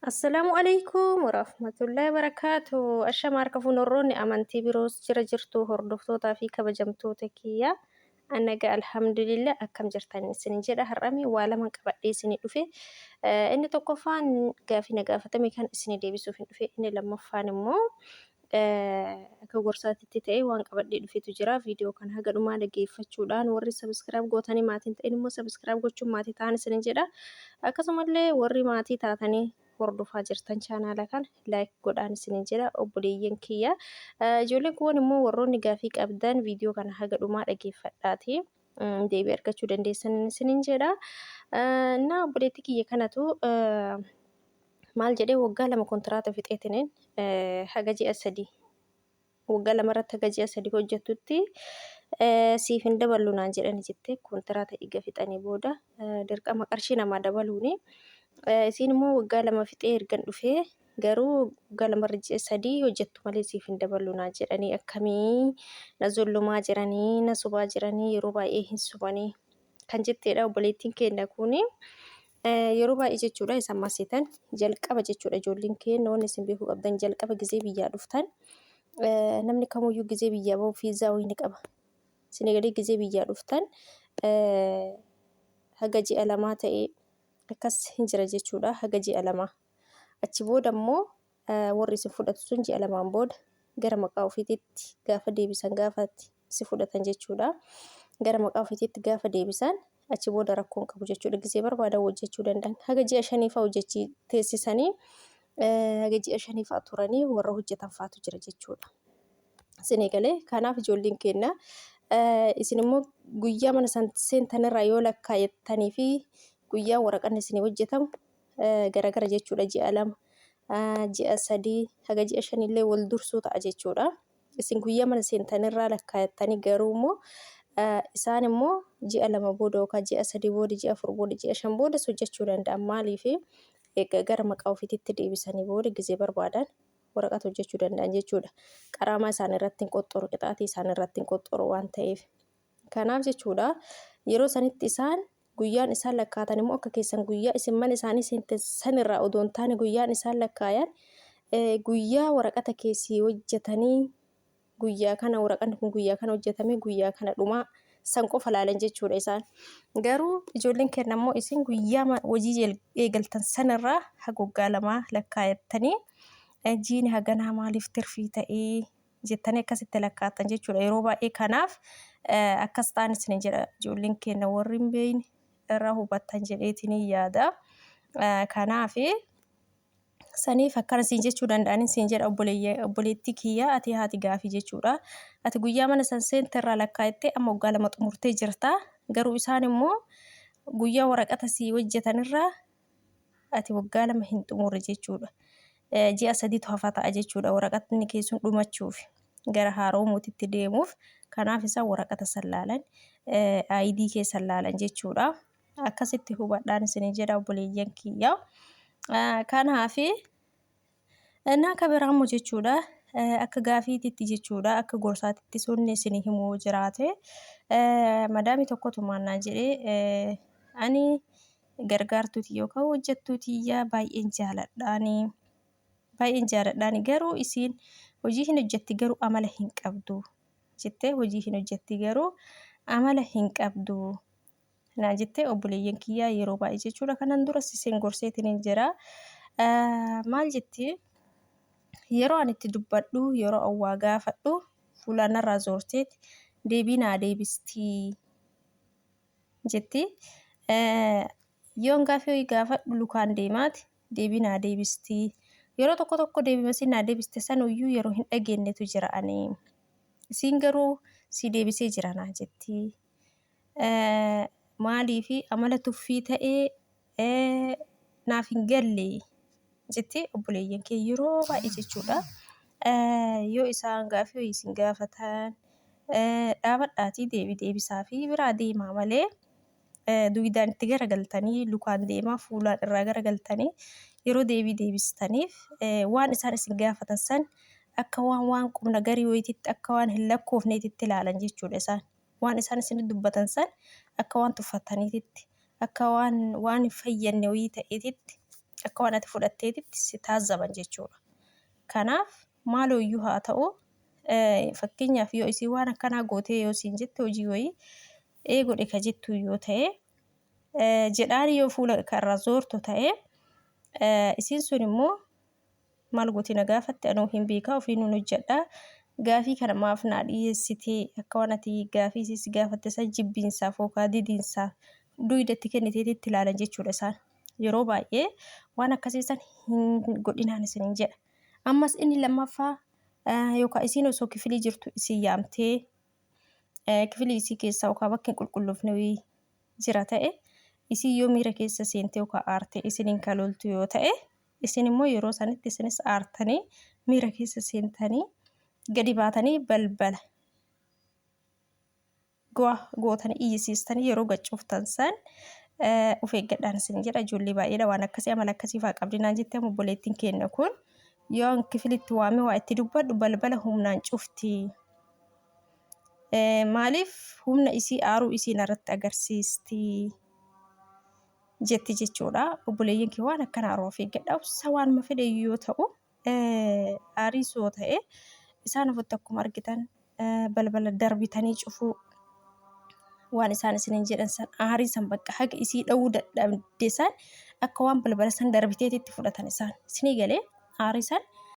Assalaamu alaikum warahmatullahi wabarakaatu. Ashama harka fuunarroonni amantii biroos jira jirtu hordoftootaa fi kabajamtoota kiyya. Annaga alhamdulillah, akkam jirtan isin jedha. Har'ame waa lama qabadhee isin dhufe. Inni tokkoffaan gaafii na gaafatame kan isin deebisuuf hin dhufe. Inni lammaffaan immoo akka gorsaatitti ta'e waan qabadhee dhufetu jira. Viidiyoo kana haga dhumaa dhaggeeffachuudhaan warri subscribe gootanii maatiin ta'in immoo subscribe gochuun maatii ta'an isin jedha. Akkasumallee warri maatii taatanii hordofaa jirtan chaanaala kana like godhaan isin jedha, obboleeyyan kiyya. Ijoolleen kuwwan immoo warroonni gaafii qabdan viidiyoo kana haga dhumaa dhaggeeffadhaati, deebii argachuu dandeessan isinin jedha. Na obboleettii kiyya kanatu maal jedhee, waggaa 2 kontiraata fixeetiniin haga ji'a 3, waggaa 2 irratti haga ji'a 3 hojjettutti siif hin daballu naan jedhani jettee, kontiraata eega fixanii booda dirqama qarshii namaa dabaluuni. Isiin immoo waggaa 2 fixee ergan dhufee garuu waggaa lamarra ji'a 3 hojjettu malee siif hin daballu naan jedhanii, akkamii na zollumaa jiranii, na sobaa jiranii, yeroo baay'ee hin sobanii kan jetteedha obboleettiin keenya kuni. Yeroo baay'ee jechuudha isaan maseetan jalqaba jechuudha. Ijoolleen keenya, wanni isin beekuu qabdan, jalqaba gizee biyyaa dhuftan, namni kamuyyuu gizee biyyaa bahu fiizaa wayii ni qaba. Isin egalee gizee biyyaa dhuftan haga ji'a 2 ta'e akkas hin jira jechuudha, haga ji'a 2. Achi booda immoo warri isin fudhatu sun ji'a 2n booda gara maqaa ofiititti gaafa deebisan, gaafa si fudhatan jechuudha. Gara maqaa ofiititti gaafa deebisan achi booda rakkoon qabu jechuudha. Gizee barbaadan hojjechuu danda'an. Haga ji'a 5 fa'aa hojjechii teessisanii haga ji'a 5 fa'aa turanii warra hojjetan fa'aatu jira jechuudha. Isin eegalee kanaaf ijoolleen keenya, isin immoo guyyaa mana san seentanirraa yoo lakkaa'attanii fi guyyaa waraqanni isinii hojjetamu garagara jechuudha. Ji'a 2, ji'a 3, haga ji'a 5illee wal dursuu ta'a jechuudha. Isin guyyaa mana seentanirraa lakkaayattanii, garuu immoo isaan immoo ji'a 2 booda yookaan ji'a 3 booda, ji'a 4 booda, ji'a 5 boodas hojjechuu danda'an. Maaliif? Egaa gara maqaa ofiititti deebisanii booda gizee barbaadan waraqata hojjechuu danda'an jechuudha. Qaraamaa isaan irratti hin qoxxoru, qixaatii isaan irratti hin qoxxoru waan ta'eef. Kanaaf jechuudha, yeroo sanitti isaan guyyaan isaan lakkaatan immoo akka keessan guyyaa isin mana isaanii seentan sanirraa odoo hin taane, guyyaan isaan lakkaayan guyyaa waraqata keessii hojjetanii, guyyaa kana waraqanni kun guyyaa kana hojjetame, guyyaa kana dhumaa san qofa laalan jechuudha isaan. Garuu ijoolleen keenya immoo isin guyyaa hojii eegaltan sanirraa haga waggaa 2 lakkaayattanii, jiini haganaa maaliif tirfii ta'ee jettanii akkasitti lakkaa'attan jechuudha yeroo baay'ee. Kanaaf akkas ta'an isin jedha, ijoolleen keenya warri hin beekne irraa hubattan jedheetiin yaada. Kanaaf saniif akkana siin jechuu danda'anin siin jedha, obboleettii kiyya, ati haati gaafii jechuudha. Ati guyyaa mana san seente irraa lakkaa'attee amma waggaa 2 xumurtee jirta. Garuu isaan immoo guyyaa waraqata sii hojjetanirraa ati waggaa 2 hin xumurre jechuudha. Ji'a 3tu hafa ta'a jechuudha waraqatni kee sun dhumachuuf, gara haaroomuutitti deemuuf. Kanaaf isaan waraqata san laalan, ID kee san laalan jechuudha. Akkasitti hubadhaan isin jedha, obboleeyyan kiyya. Kanaaf innaa akka biraa immoo jechuudha, akka gaafiititti jechuudha, akka gorsaatitti sunni isin himuu jiraate, madaamii tokkotu maannaa jedhee, ani gargaartuuti yookaan hojjettuutiyya baay'een jaaladhaani. Baay'een jaaladhaani, garuu isiin hojii hin hojjetti garuu amala hin qabdu jettee, hojii hin hojjetti garuu amala hin qabdu naan jettee. Obboleeyyan kiyyaa, yeroo baay'ee jechuudha kanan duras isin gorseetiin hin jira. Maal jetti? Yeroo ani itti dubbadhu, yeroo an waa gaafadhu, fuulaan narraa zoorteeti deebii naa deebistii jetti. Yoon gaafii wayii gaafadhu lukaan deemaati deebii naa deebistii. Yeroo tokko tokko deebima isiin naa deebiste sanuyyuu yeroo hin dhageenyetu jira ani. Isiin garuu sii deebisee jira naa jetti. Maaliifi amala tuffii ta'ee naaf hin galle jettee. Obboleeyyan kee yeroo baay'ee jechuudha, yoo isaan gaafii wayii isin gaafatan dhaabadhaatii deebii deebisaa fi biraa deemaa malee, dugdaan itti garagaltanii, lukaan deemaa fuulaan irraa garagaltanii yeroo deebii deebistaniif, waan isaan isin gaafatan san akka waan qubna garii wayiititti, akka waan hin lakkoofneetitti ilaalan jechuudha isaan. Waan isaan isinitti dubbatan san akka waan tuffataniititti, akka waan hin fayyadne wayii ta'eetitti Akka waan ati fudhatteetitti si taazzaban jechuudha. Kanaaf maalooyyuu haa ta'u fakkeenyaaf yoo isii waan akkanaa gootee yoo siin jette hojii wayii ee godhe ka jettu yoo ta'e jedhaan yoo fuula irraa zoortu ta'e isiin sun immoo maal gooti na gaafatte anuu hin beekaa ofii nun hojjedha gaafii kana maaf naa dhiyeessitee akka waan ati gaafii isii si gaafatte san jibbiinsaaf yookaan didiinsaaf duyda itti kenniteeti itti ilaalan jechuudha isaan. Yeroo baay'ee waan akkasii san hin godhinaan isiniin jedha. Ammas inni lammaffaa yookaan isiin osoo kifilii jirtu isin yaamtee kifilii isii keessaa yookaan bakki hin qulqulloofne wayii jira ta'e isii yoo miira keessa seentee yookaan aarte isiniin kan loltu yoo ta'e isin immoo yeroo sanitti isinis aartanii miira keessa seentanii gadi baatanii balbala goa gootanii iyyisiistanii yeroo gad cuftan san of eeggadhaan isin jedha. Ijoollee baay'eedha waan akkasii amala akkasii fa'aa qabdi naan jette amma obboleettiin keenya kun yoo an kifilitti waamee waa itti dubbadhu balbala humnaan cufti. Maaliif humna isii aaruu isii narratti agarsiisti jetti jechuudha. Obboleeyyan kee waan akkana aaruu of eeggadha. Obsa waanuma fedhe yoo ta'u aariis yoo ta'e isaan ofitti akkuma argitan balbala darbitanii cufuu waan isaan isiniin jedhan san aarii san bakka haga isii dha'uu dadhabde san akka waan balbala san darbiteetitti fudhatan isaan isinii galee aarii san.